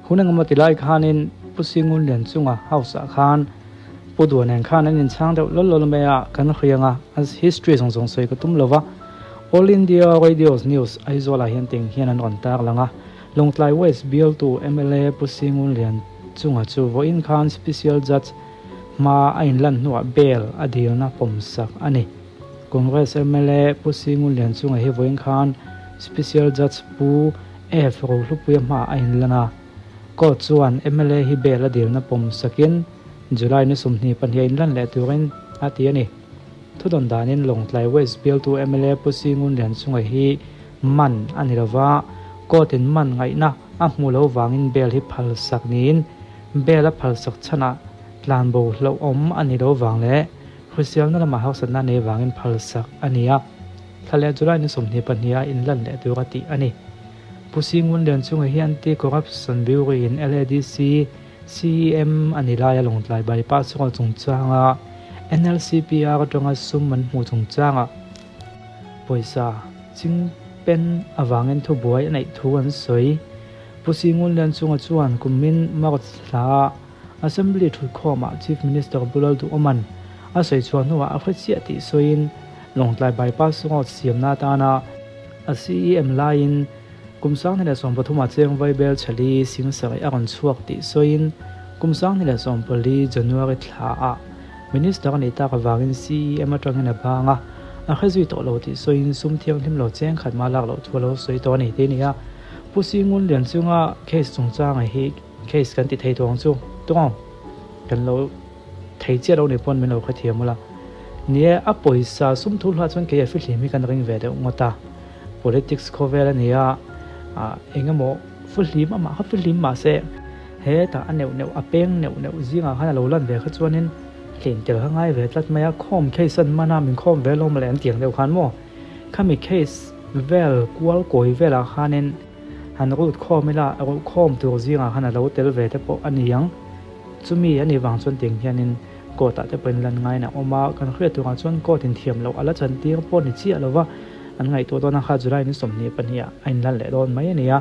Hun engemaw ti lai khanin Pu Singunlian chunga house ah khan Pu Dua nen khan an inchhang deuh lawl lawl mai a, kan hriang a, a history zawng zawng sawi ka tum lo va. All India Radio's News Aizawl ah hian ting hian an rawn tar lang a, Lawngtlai West bialtu mla Pu Singunlian chunga chu vawiin khan Special Judge hma a inlan hnuah bail a dilna pawmsak a ni. Congress mla Pu Singunlian chunga hi vawiin khan Special Judge Pu F Rohlupuia hmaah a inlan a. Court chuan mla hi bail a dilna pawm sakin July ni 22 a inlan leh turin a ti a ni. Thudawn danin Lawngtlai West bialtu mla Pu Singunlian chunga hi man a ni lova, court in man ngaihna a hmu lo vangin bail hi phalsak niin bail a phalsak chhanah tlanbo hlauhawm a ni lo vang leh hriselna lamah harsatna a nei vangin phalsak a ni a. Thla leh July ni 22 a inlan leh tur a tih a ni. Pu Singunlian chunga hi Anti-Corruption Bureau in LADC CEM a ni laia Lawngtlai bypass road chungchanga NLCPR atanga sum an hmuh chungchanga pawisa ching pen avangin thubuai a neih thu an sawi. Pu Singunlian chunga chuan kumin March thla Assembly thutkhawmah Chief Minister Pu Lalduhawman a sawi chhuah hnuah a hre chiah tih sawiin Lawngtlai Bypass Road siamna atana a CEM laiin kum 2013 ah cheng Vaibel Chhali Singsarih a rawn chhuak tih sawiin kum 2014 January thlaah Minister a nih tak avangin CEM atangin a bang a, a hre zui tawh lo tih sawiin sum thianghlim lo cheng khat mah lak loh thu a lo sawi tawh a ni tih a ni a. Pu Singunlian chunga case chungchanga hi Case kan ti thei tawh ang chu tawng kan lo thei chiah lo ni pawn min lo hrethiam ula. Ni e, a pawisa sum thu hluah chuan kei a fihlim hi kan ring ve deuh ngawt a. Politics khawvel a ni a, eng emaw fihlim amah kha fihlim mah se hetah a neuh neuh a peng neuh neuh zingah khan a lo lan ve kha chuanin hlin tel kha ngai ve tlat mai a. Khawm case an man a, min khawm ve lo mawle an ti ang deuh khan maw. Khami case vel kual kawi velah khanin. Han rut khawm ila, ruh khawm tur zingah khan a lo tel ve te pawh a ni ang. Chumi a nih vang chuan tiang hianin court ah te pawhin lan ngaiin a awm a, kan hriat turah chuan court in thiam loh a la chan tir pawh ni chiah lo va, an ngaihtuah dawn a kha July ni 22 ah a inlan leh dawn mai a ni a.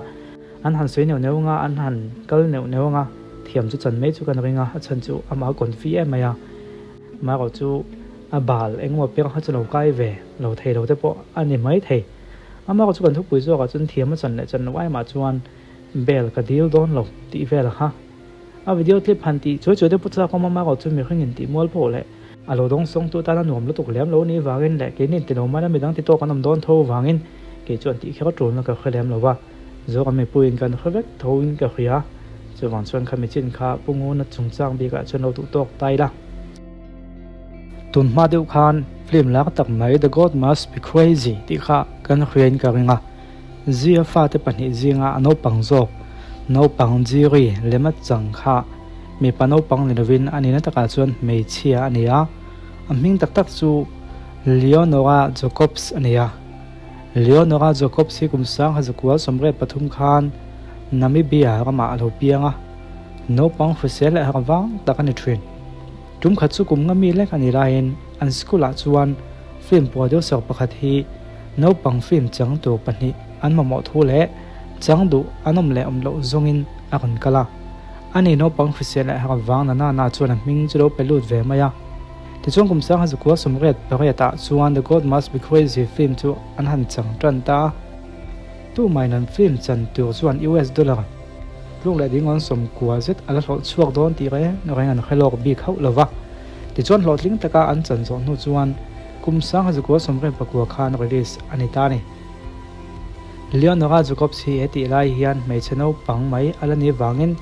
An han sawi neuh neuh anga, an han kal neuh neuh anga, thiam chu chan mai chu kan ring a, a chhan chu amah a confi em mai a, amaherawh chu a bal engemaw piang kha chu lo kai ve lo thei lo te pawh a ni mai thei. Amah chu kan thupui zawkah chuan thiam a chan leh chan loh aimah chuan bel ka dil dawn lo tih vel kha. A video clip han tih chuai chuai te pawh chak awm amah chu mihring in tih mual pawh leh a lo dawng sawng tu tan a nuam lutuk lem lo nih vangin leh keini in ti lo mai a midang ti tawk an awm dawn tho vangin kei chuan tih kher tulna ka hre lem lo va. Zawk a mipui in kan hre vek tho in ka hria. Chuvang chuan kha michin kha Pu Nguna chungchang bikah chuan lo duh tawk ta ila. Tun hma deuh khan film lak tak mai The God Must Be Crazy tih kha kan hriain ka ring a. Zia fate pahnih zinga a naupang zawk, naupang Jiri lema chang kha mipa naupang ni lovin a nihna takah chuan hmeichhia a ni a. A hming tak tak chu Leonora Jacobs a ni a. Leonora Jacobs hi kum 1983 khan Namibia ramah a lo piang a. Naupang hrisel leh harh vang tak a ni thin. Tum khat chu kum nga mi lek a ni laiin an school ah chuan film producer pakhat hi naupang film chang tur pahnih an mamawh thu leh chang duh an awm leh awm loh zawngin a rawn kal a. Ani naupang hrisel leh harh vang na nana chuan a hming chu lo pe lut ve mai a. Tichuan kum 1988 ah chuan The God Must Be Crazy film chu an han chang tan ta a. Tumain an film chan tur chuan US dollar Tluk leh ding awn 90 zet a la hlawh chhuak dawn tih reng reng an hre lawk bik hauh lo va. Tichuan hlawhtling taka an chan zawh hnu chuan kum 1989 khan release a ni ta a ni. Leonora Jacobs hi he tih lai hian hmeichhe naupang mai a la ni vangin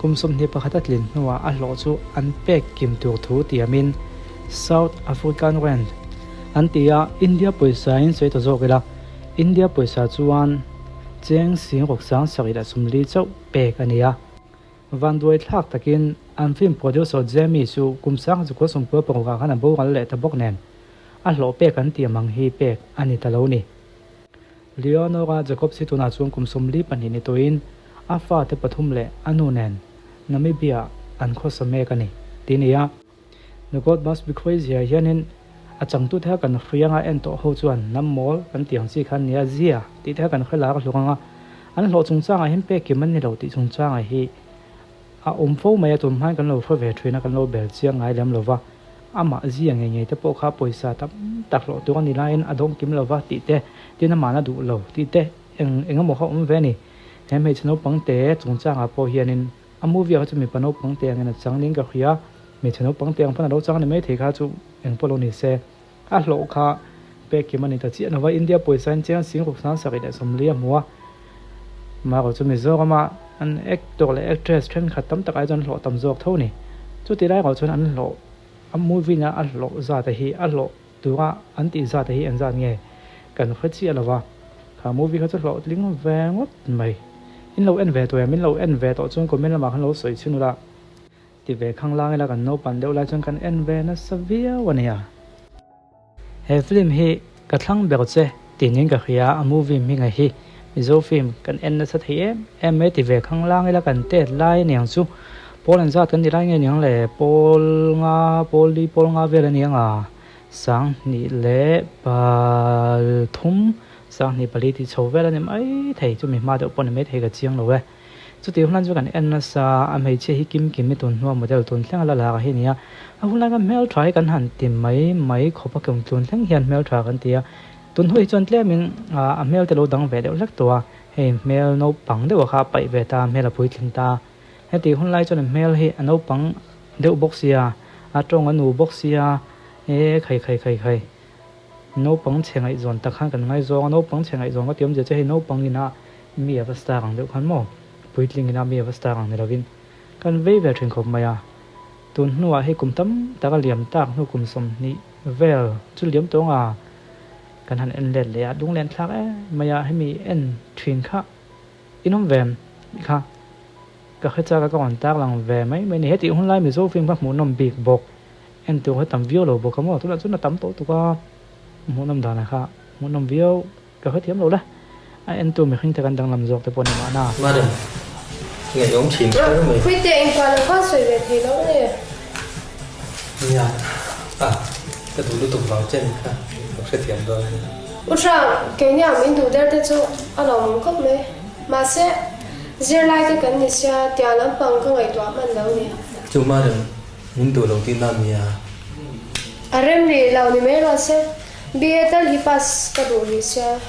kum 21 a tlin hnuah a hlawh chu an pek kim tur thu tiamin South African Rand an ti a, India pawisa in sawi ta zawk ila India pawisa chuan Cheng sing rawk sang sarih leh 40 chauh pek a ni a. Vanduai thlak takin an film producer Jamie chu kum 1996 ah khan a boral leh ta bawk nen a hlawh pek an tih amang hi pek a ni ta lo ni. Leonora Jacobs hi tunah chuan kum 42 ni tawhin a fate pathum leh a nu nen Namibia ah an khawsa mek a ni tih a ni a. The God Must Be Crazy ah hianin a changtu te kha kan hriang a en tawh ho chuan hnam mawl kan tih ang chi kha nia zia tih te kha kan hre lar hluk ang a. An hlawh chungchangah hian pek kim an ni lo tih chungchangah hi a awm fo mai a, tun hmain kan lo hre ve thin a, kan lo bel chiang ngai lem lo va, amah zia ngei ngei te pawh kha pawisa tam tak hlawh tur a ni laiin a dawng kim lo va tih te, tin amahna duh lo tih te eng eng emaw kha awm ve a ni. He hmeichhe naupang te chungchangah pawh hianin a movie ah kha chu mipa naupang te angin a chang niin ka hria, hmeichhe naupang te ang pawn a lo chang a ni maithei kha chu eng pawh lo ni se. A hlawh kha pek kim a ni ta chiah lo va, India pawisa in chiang sing ruk sang sarih leh sawmli a hmu a. Amaherawh chu Mizorama an actor leh actress thenkhat tam tak ai chuan an hlawh tam zawk tho a ni. Chuti lai erawh chuan an hlawh a movie na a hlawh zat hi a hlawh tura an tih zat hi engzat nge kan hre chiah lo va, kha movie kha chu hlawhtling ve ngawt mai. In lo en ve tawh em? In lo en ve tawh chuan comment lamah khan lo sawi chhin ula. Ti ve khang lang ila kan naupan deuh lai chuan kan en ve nasa viau a nia. He film hi ka thlang ber che tih niin ka hria a movie hminga hi Mizo film kan en nasa thei em em mai ti ve khang lang ila kan tet lai aniang chu pawl an zat kan ti lai nge aniang le pawl nga pawl li pawl nga vel aniang a sanghnih leh pal thum sanghnih pali tih chho vel ani mai thei chumi hma deuh pawh ni mai thei ka chiang lo e. Chutih hunlai chu kan en nasa a, hmeichhia hi kim kim i tun hnua model tun thleng a la lak hi a ni a, a hunlai khan hmeltha hi kan han ti mai mai khawp a, kum tun thleng hian hmeltha kan ti a, tun hnu hi chuan tlemin a hmel te lo dang ve deuh hlek tawh a, hei hmel naupang deuh a kha a paih ve ta, hmel a puitling ta, heti hunlai chuan a hmel hi a naupang deuh bawk sia, a tawng a nu bawk sia, e khai khai khai khai naupang chhe ngaihzawn tak khan kan ngaizawng a, naupang chhe ngaihzawn ka ti awmzia chu hei naupang ina Mi a va star ang deuh khan maw? Puitling ina mi a va star ang ni lovin kan vei ve thin khawp mai a. Tun hnuah hei kum tam tak a liam tak hnu kum 20 vel chu liam tawng a kan han en let leh a, lunglen thlak em mai a, hemi en thin kha in awm ve em tih kha ka hre chak a, ka rawn tak lang ve mai mai a ni. Hetih hun lai Mizo film kha hmuhnawm bik bawk, en tur kha tam viau lo bawk a maw, tunah chuan a tam tawh tuk a, hmuhnawm danah kha hmuhnawm viau. Ka hrethiam lo la, a entu mihring te kan danglam zawk te pawh ni mahna. Madam, ngaihawm thin kher mai. Puite engkuah lo khan sawi ve thei lo nge? Nia, a, ka duh lutuk vang che ni kha, ka hrethiam dawn a ni. U Hrang, keini ang min duh der te chu a lawmawm khawp mai. Mahse, zirlai te kan ni sia, tia lampang ka ngaihtuah hman lo ni. Chu Madam, min duh lo tihna a nia. A rem rih lo ni mai rawh se. BA tal hi pass ka duh rih sia.